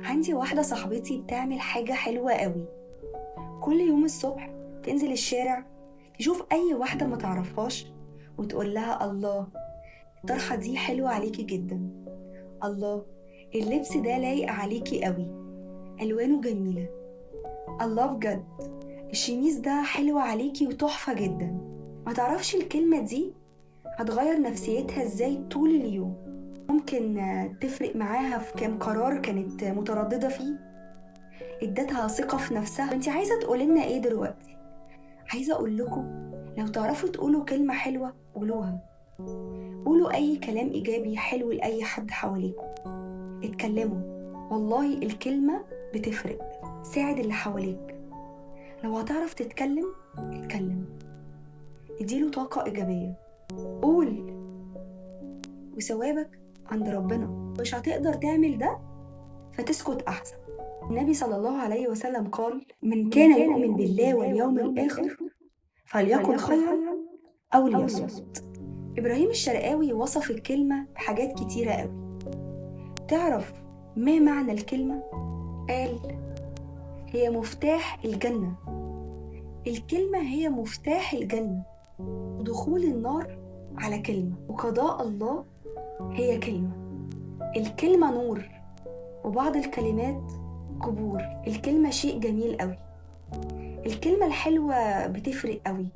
عندي واحدة صاحبتي بتعمل حاجة حلوة قوي، كل يوم الصبح تنزل الشارع تشوف أي واحدة ما تعرفهاش وتقول لها الله الطرحة دي حلوة عليكي جدا، الله اللبس ده لايق عليكي قوي، ألوانه جميلة، الله بجد الشميز ده حلو عليكي وتحفة جدا. ما تعرفش الكلمة دي هتغير نفسيتها ازاي طول اليوم، ممكن تفرق معاها في كام قرار كانت مترددة فيه، ادتها ثقة في نفسها. انت عايزة تقولي لنا ايه دلوقتي؟ عايزة اقول لكم لو تعرفوا تقولوا كلمة حلوة قولوها، قولوا اي كلام ايجابي حلو لأي حد حواليكم، اتكلموا، والله الكلمة بتفرق. ساعد اللي حواليك، لو هتعرف تتكلم اتكلم، اديله طاقة ايجابية، قول، وثوابك عند ربنا. مش هتقدر تعمل ده فتسكت احسن. النبي صلى الله عليه وسلم قال من كان يؤمن بالله واليوم الآخر فليقل خيرا أو ليصمت. إبراهيم الشرقاوي وصف الكلمة بحاجات كتيرة قوي. تعرف ما معنى الكلمة؟ قال هي مفتاح الجنة. الكلمة هي مفتاح الجنة، ودخول النار على كلمة، وقضاء الله هي كلمة. الكلمة نور، وبعض الكلمات قبور. الكلمة شيء جميل قوي، الكلمة الحلوة بتفرق قوي.